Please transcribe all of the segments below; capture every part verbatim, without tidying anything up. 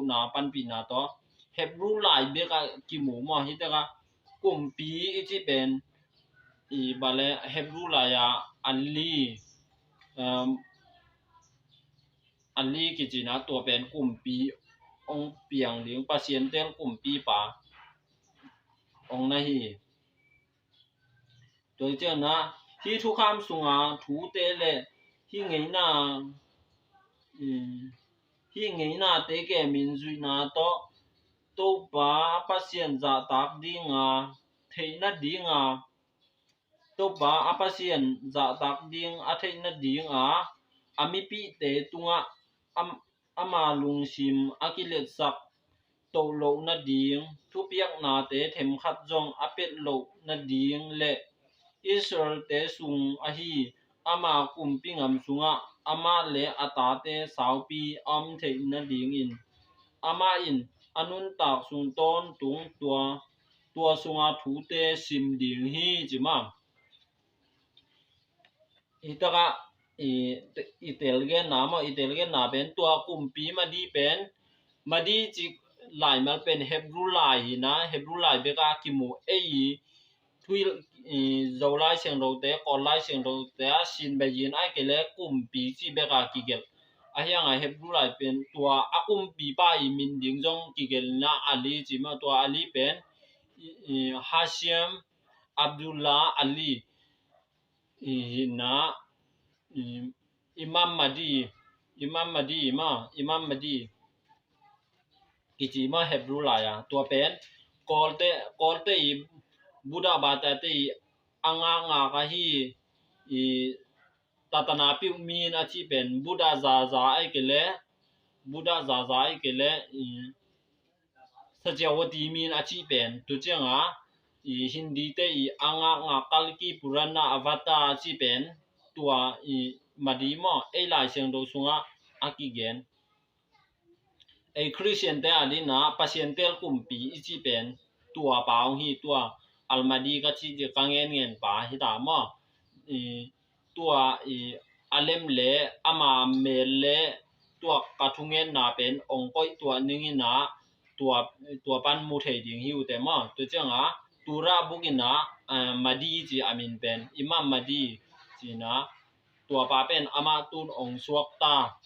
na panpihna tawh Hebrew lai bek a kimu maw, hi tak a kumpi i ci pen i bale Hebrew lai a ali, um, ali kicina tua pen kumpi ong piang ding, Pasian tel kumpipa ong na hi. Tua ciangin ah hih thukham sunga thute le hih ngeina, um, hih ngeinate kemin zuihna tawh Topa Pasian zahtak dinga theihna dinga, Topa a Pasian zahtak ding a theihna dinga a mipihte tungah a, ama lungsim a kiletsak toh loh nading, thupiaknate themkhat zong a pelh loh nading le Israelte sung ahi ama kumpi ngam sungah amah le a tate saupi a om theih nadingin amah in a nuntak sung tawntung tua, tua sunga thute sim ding hi, ci maw. Hi takah i, i telgenna maw, i telgenna pen tua kumpi Mahdi pen, Mahdi ci laimal pen Hebrew lai hi na, Hebrew lai bek a kimu, ei thu i, i Zolai Siangthote, Kawllai Siangthote a sin bek in ahih kei leh kumpi ci bek a kigelh. Ahi hangin Hebrew lai pen tua a kumpipa i min ding zong kigelh na, Ali ci maw, tua Ali pen i, i Hashem Abdullah Ali i hi na, i, Imam Mahdi, Imam Mahdi maw, Imam Mahdi kici maw Hebrew lai a. Tua pen Kawlte, Kawlte i Buddha bata te i a ngakngak ahi, i tatana piu min a cih pen Buddha zaza ahih kei leh, Buddha zaza ahih kei leh, i Satyavati min a cih pen, tu cianga i Hindi te i a ngakngak Kalki Purana Avatar a cih pen, tua i Mahdi maw, ei Lai Siangtho sungah a kigen. Ei Christian te a dina Pasian tel kumpi i cih pen tua pa ong hi, tua Al-Mahdi ka cih, cih ka ngen ngen pa hi ta maw. I tua i a lem le ama mel le tua ka thungetna pen ong koih tua ning ina tua, tua pan mu thei ding hi uh te maw. Tu cianga Tura buk ina, eh, Mahdi ci a min pen Imam Mahdi ci na, tua pa pen amah tun ong suak ta,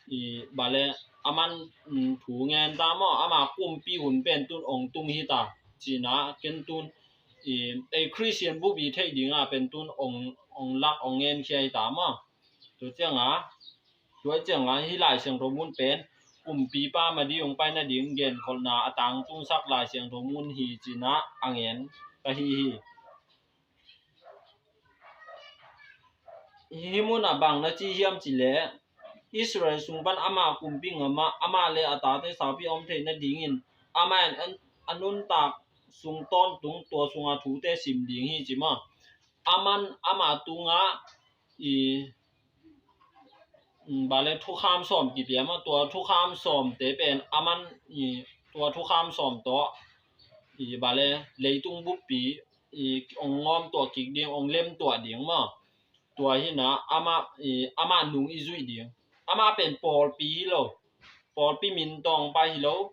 i bale aman, mm, thu ngen ta maw, ama kumpi hun pen tun ong tung hi ta ci na, ken tun i ei Christian bup i theih dinga pen tun ong, ong lak ong ngen khia hi ta maw. Tua cianga, tua cianga hih Lai Siangtho mun pen kumpipa Mahdi ong pai nading genkholhna a tangtungsak Lai Siangtho mun hi ci na a ngen ka hi hi. Hih munah bang na ci hiam cih leh Israel sung pan ama kumpi ngamah amah le a tate saupi a om theih nadingin amah in a nuntak sung tawntung tua sunga thute sim ding hi ci maw. Aman ama tungah i, mm, bale thukham sawm kipia maw, tua thukham sawmte pen aman i tua thukham sawm tawh i bale leitung buppi i ong ngawm tuah kik ding, ong lem tuah ding maw. Tua hi na amah i, amah nung i zuih ding. Amah pen pawlpi hi lo, pawlpi min tawh ong pai hi lo,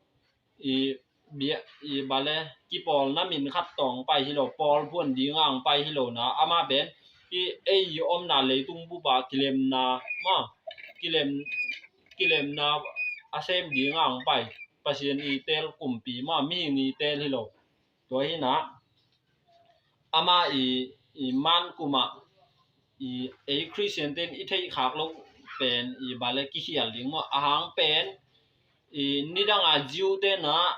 i bia, i bale kipawlna min khat tawh ong pai hi lo, pawl puan dinga ong pai hi lo na, amah pen i ei i omna leitung bupa kilemna maw, kilem, kilemna a sem dinga ong pai. Pasian i tel kumpi maw, mihing i tel hi lo. Tua hi na ama i, i man kuma i ei Christian ten i theih khak lo pen i bale kikhial ding maw. Ahang pen i nidanga Jew te na,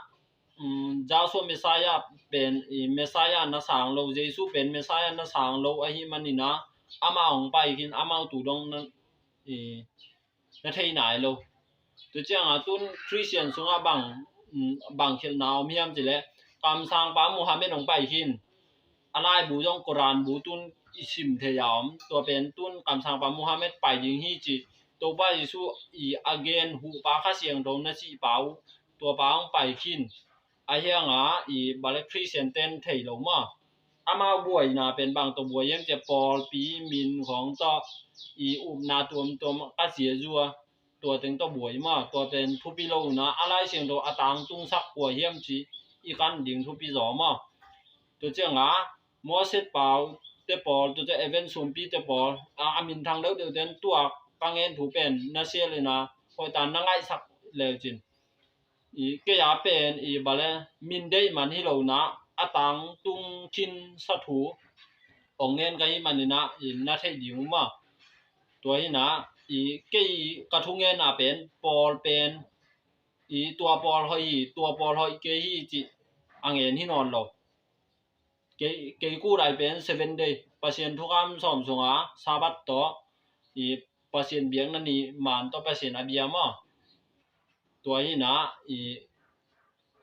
um, Joshua Messiah pen i Messiah na sang lo, Jesu pen Messiah na sang lo ahi manina ama ong pai khin, ama tu dong na i na thei nai lo. Tu cianga tun Christian sungah bang, mm, bang khelhna om hiam cih leh kamsangpa Muhammad ong pai khin. A laibu zong Quran bu tun i sim thei a om. Tua pen tun kamsangpa Muhammad pai ding hi ci Topa Jesu i a gen huhpa Kha Siangtho na cihpa uh, tua pa ong pai khin. Ahi hanga i bale Christian ten thei lo maw. Amau buaina pen bang tawh buai hiam cih leh pawlpi min khawng tawh i upna tuamtuam ka zia zua. tua teng tawh buai maw, tua pen thupi lo uh na, a Lai Siangtho a tangtungsak kua hiam cih i kan ding thupi zaw maw. Tua ciangah Moses pau te pawl, tua ciang Evan Sumpi te pawl, a, a minthang deuhdeuh ten tua ka ngen thu pen na sial in a, hoihtak na ngaihsak leucin. I kei a pen i bale min deih man hi lo na, a tangtung khinsa thu ong ngen ka hih manin a, i na theih ding uh maw. Tua hi na, i kei ka thungen a pen pawl pen, i tua pawl hoih hi, tua pawl hoih kei hi cih a ngen hi nawn lo. Kei, kei kudai pen Seven Day, Pasian thukham sawm sunga Sabbath tawh, i Pasian biakna ni man tawh Pasian a bia maw. Tua hi na, i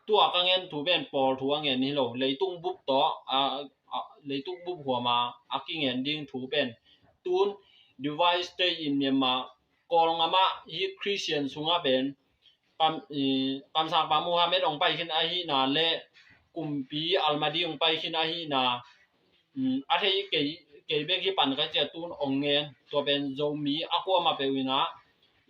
tua ka ngen thu pen pawl thu a ngen hi lo, leitung bup tawh, a, a, leitung bup huama a kingen ding thu pen. Tun device te in Myanmar, Kawlngam ah hi Christian sungah pen kam, i, kamsangpa Muhammad ong pai khin ahihna le kumpi Al-Mahdi ong pai khin ahihna, mm, a thei kei, kei bek hi pan ka cia tun ong ngen, tua pen Zomi a kuamah peuh in a,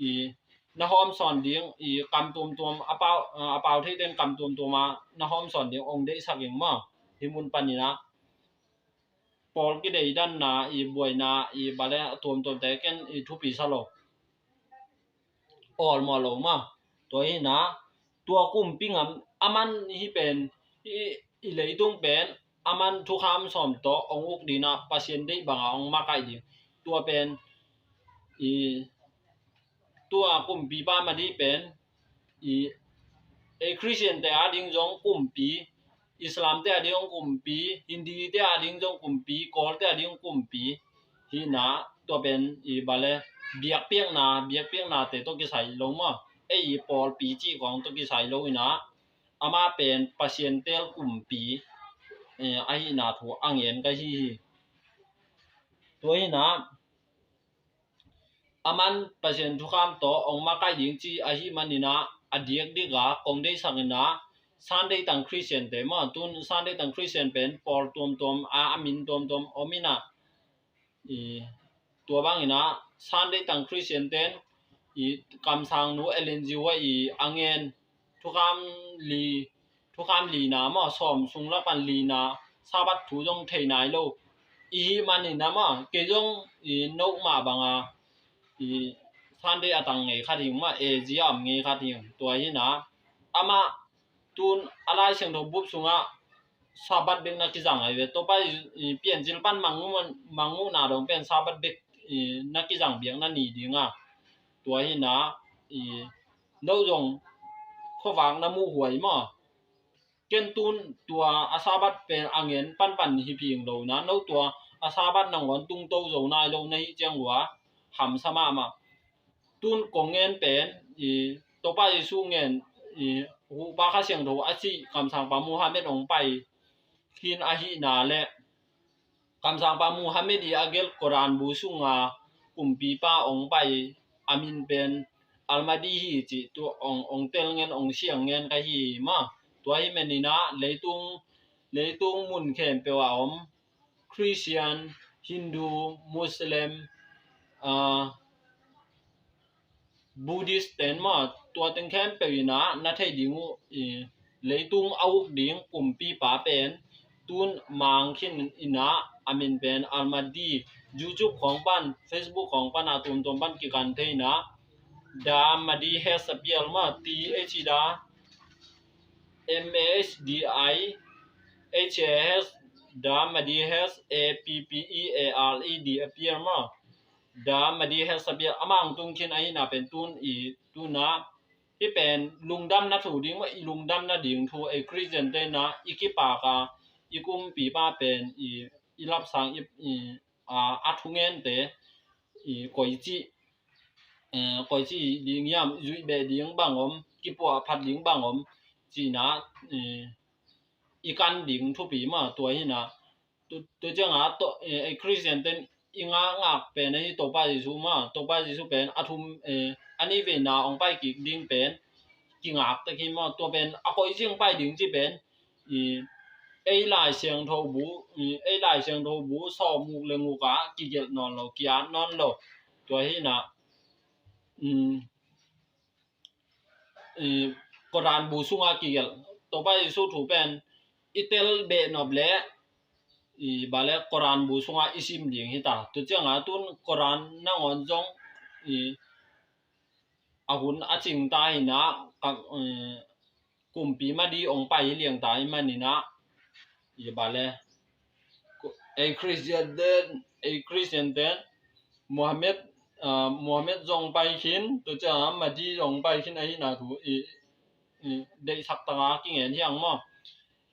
i, na hawm sawn ding, i, kam tuamtuam, a pau, a pau thei ten kam tuamtuam a na hawm sawn ding ong deihsak ing maw, hi mun panin a. Pawl kideidanna, i buaina, i bale a tuamtuamte ken i thupi sa lo. Awlmawh lo maw. Tua hi na, tua kumpi ngam, a man hi pen, i, i leitung pen, a man thukham sawm tawh ong uk ding a, Pasian deih banga ong makaih ding. Tua pen, i, tua kumpipa Mahdi pen, i, ei Christian te a ding zong kumpi, Islam te a ding zong kumpi, Hindi te a ding zong kumpi, Kawl te a ding kumpi. Hi na, tua pen i bale, biakpiakna, biakpiakna te tawh kisai lo maw. Ei i pawlpi cih kong tawh kisai lo hi na, amah pen Pasian tel kumpi, eh, ahihna thu a ngen ka hi hi. Tua hi na, a man Pasian thukham tawh ong makaih ding ci ahih manin a, a diakdik a kong deihsak in a, Sunday tang Christian te maw, tun Sunday tang Christian pen pawl tuamtuam a, a min tuamtuam om in a, i, tua bangin a, Sunday tang Christian ten, i, kamsangnu Ellen G White i a ngen, thukham li, thukham lina maw, sawm sung lak pan lina, Sabbath thu zong thei nai lo. I hih manin a maw, kei zong, i, no mah banga, i, Sunday a tang ngei khat hi ing maw, A Z a om ngei khat hi ing. Tua hi na, amah tun a Lai Siangtho bup sungah Sabbath bek na kizang ahi ve. Topa i, i, piancil pan mangmuhna dong pen Sabbath bek, i, na kizang biakna ni ding a. Tua hi na, i, no zong khuavak na muh huai maw. Ken tun tua a Sabbath pen a ngen panpan hi ping lo na, no tua a Sabbath nangawn tungto zo nai lo na hih ciang uh a, hamsa mahmah. Tun kong ngen pen, i, Topa Jesu ngen, i, Huhpa Kha Siangtho a cih kamsangpa Muhammad ong pai khin ahihna le, kamsangpa Muhammad i a gelh Koran bu sunga kumpipa ong pai, a min pen Al-Mahdi hi cih tu ong, ong tel ngen, ong siang ngen ka hi hi maw. Tua hi manin a, leitung, leitung mun khempeuh a om Christian, Hindu, Muslim, ah, Buddhist ten maw, tua teng khempeuh in a na theih ding uh, i, leitung a uk ding kumpipa pen tun mang khin in a, a min pen Al-Mahdi. YouTube khawng pan, Facebook khawng pan a tuamtuam pan kikan thei in a, The Mahdi has appeared maw, T H E the M A H D I H A H, The Mahdi has A P P E A R E D, appear maw. The Mahdi has appeared, amah tung khin ahihna pen tun i, tun a, hih pen lungdamna thu ding maw, i lungdamna ding thu, ei Christian te na, i kipak a, i kumpipa pen i, i lapsang, i, i, a, a thungente, i koici, eh, koici ding hiam, zuih beh ding bang om, kipuah phat ding bang om, cihna, eh, i kan ding thupi maw, tua hi na. Tu, tu ciang a, to, eh, ei Christian ten i ngak ngak pen ahi Topa Jesu maw, Topa Jesu pen a thum, eh, a nih veina ong pai kik ding pen kingak tek hi maw, tua pen a koici ong pai ding ci pen, i, ei Lai Siangtho bu, i, ei Lai Siangtho bu sawm nguk le nguk a kigelh nawn lo, ki-at nawn lo. Tua hi na, um, i, Koran bu sungah kigelh. Topa Jesu thu pen i tel behnop le i bale Koran bu sungah i sim ding hi ta. Tu ciangah tun Koran nangawn zong i a hun a cing ta hi na, ka, i, kumpi Mahdi ong pai hi liang ta i manin ah i bale ei Christian ten, ei Christian ten Muhammad, ah, Muhammad zong pai khin, tu ciangah Mahdi zong pai khin ahi na thu i, i deihsak tangah kingen hiang maw.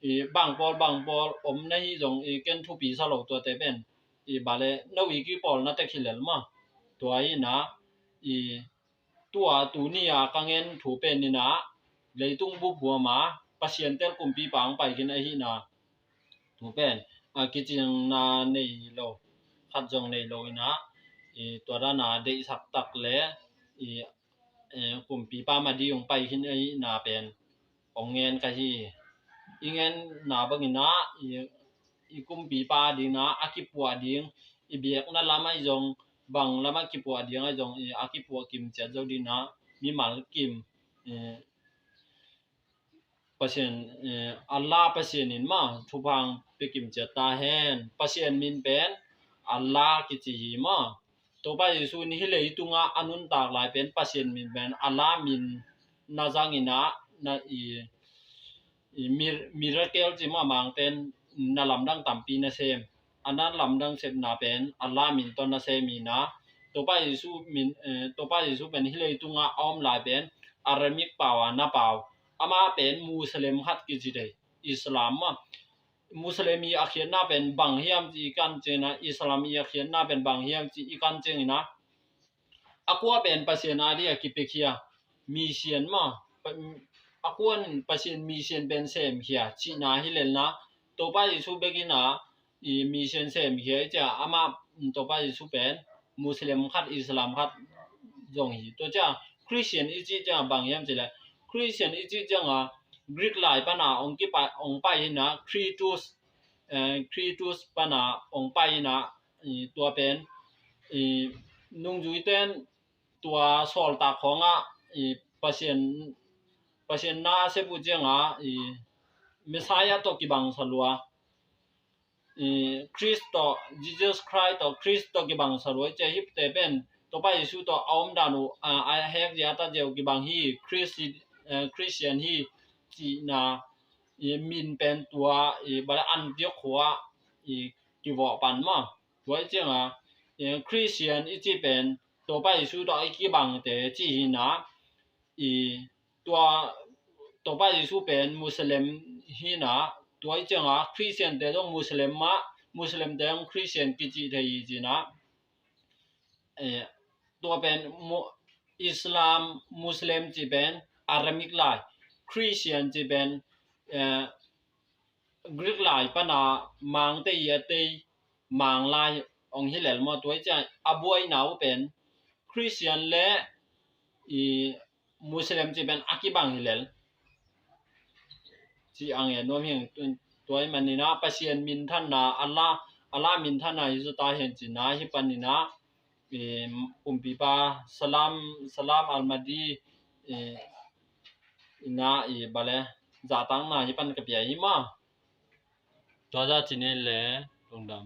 I bangpawl bangpawl om na hi zong i ken thupi sa lo tuate pen i bale no i kipawlna tek hi lel maw. Tua hi na i tua tuni a ka ngen thu pen in ah leitung bup buam a Pasian tel kumpipa ong pai khin ahi na thu pen a kicingna nei lo, khat zong nei lo in ah i tua dan a deihsak tak le i, e, kumpipa Mahdi ong pai khin ahi na pen ong ngen ka hi. I ngenna bangin ah i, i kumpipa ding na a kipuah ding, i biakna lam ahi zong, bang lam a kipuah ding ahi zong i a kipuah kim ciat zo ding na mimal kim, e, Pasian, eh, Allah Pasian in maw thupha ong pia kim ciat ta hen. Pasian min pen Allah kici hi maw. Topa Jesu in hih leitungah a nuntak lai pen Pasian min pen Allah min na zang in ah na i, i mir-, miracle ci maw, Mangte in na lamdang tampi na sem. A na lamdang sepna pen Allah min tawh na sem hi na. Topa Jesu min, eh, Topa Jesu pen hih leitungah a om lai pen Aramaic pau a na pau. Amah pen Muslim khat kici thei, Islam maw. Muslim i a khiatna pen bang hiam ci i kan ciangin ah, Islam i a khiatna pen bang hiam ci i kan ciangin ah, a kua pen Pasian a ding a kipiakhia, misian maw. Pa-, a kua in Pasian misian pen semkhia cihna hi lel na, Topa Jesu bek in ah i misian semkhia i ciah amah, mm, Topa Jesu pen Muslim khat, Islam khat zong hi. Tua ciah Christian i cih ciangah bang hiam cih leh, Christian i cih ciangah Greek lai pan a ong kipai, ong pai hi na, Christus, eh, Christus pan a ong pai hi na, i tua pen i nungzuite in tua sawltak khawngah i Pasian, Pasian na a sep uh ciangah i Messiah tawh kibang sa lua, i Christ tawh, Jesus Christ tawh, Christ tawh kibang sa lua i ciah hihte pen Topa Jesu tawh a omdan uh, a, a hek zia a tat zia uh kibang hi, Christ, eh, Christian hi cihna i min pen tua i bale Antioch khua i kivawh pan maw. Tua i ciangah, eh, Christian i cih pen Topa Jesu tawh i kibangte cih hi na, i tua Topa Jesu pen Muslim hi na, tua i ciangah Christian te zong Muslim mah, Muslim te zong Christian kicih thei hi ci na. Eh, tua pen mu-, Islam, Muslim cih pen Aramaic lai, Christian cih pen, eh, Greek lai pan a Mangte i a tei Mang lai ong hi lel maw. Tua i ciah a buaina uh pen Christian le i Muslim cih pen a kibang hi lel. Ci ang e nuam hi ing. Tua i manin ah Pasian minthanna, Allah, Allah minthanna hi zaw ta hen cihna hi panin ah i kumpipa Salam, Salam Al-Mahdi i, i na i bale zahtakna hi pan ka pia hi maw. Tua zah ci ni le lungdam.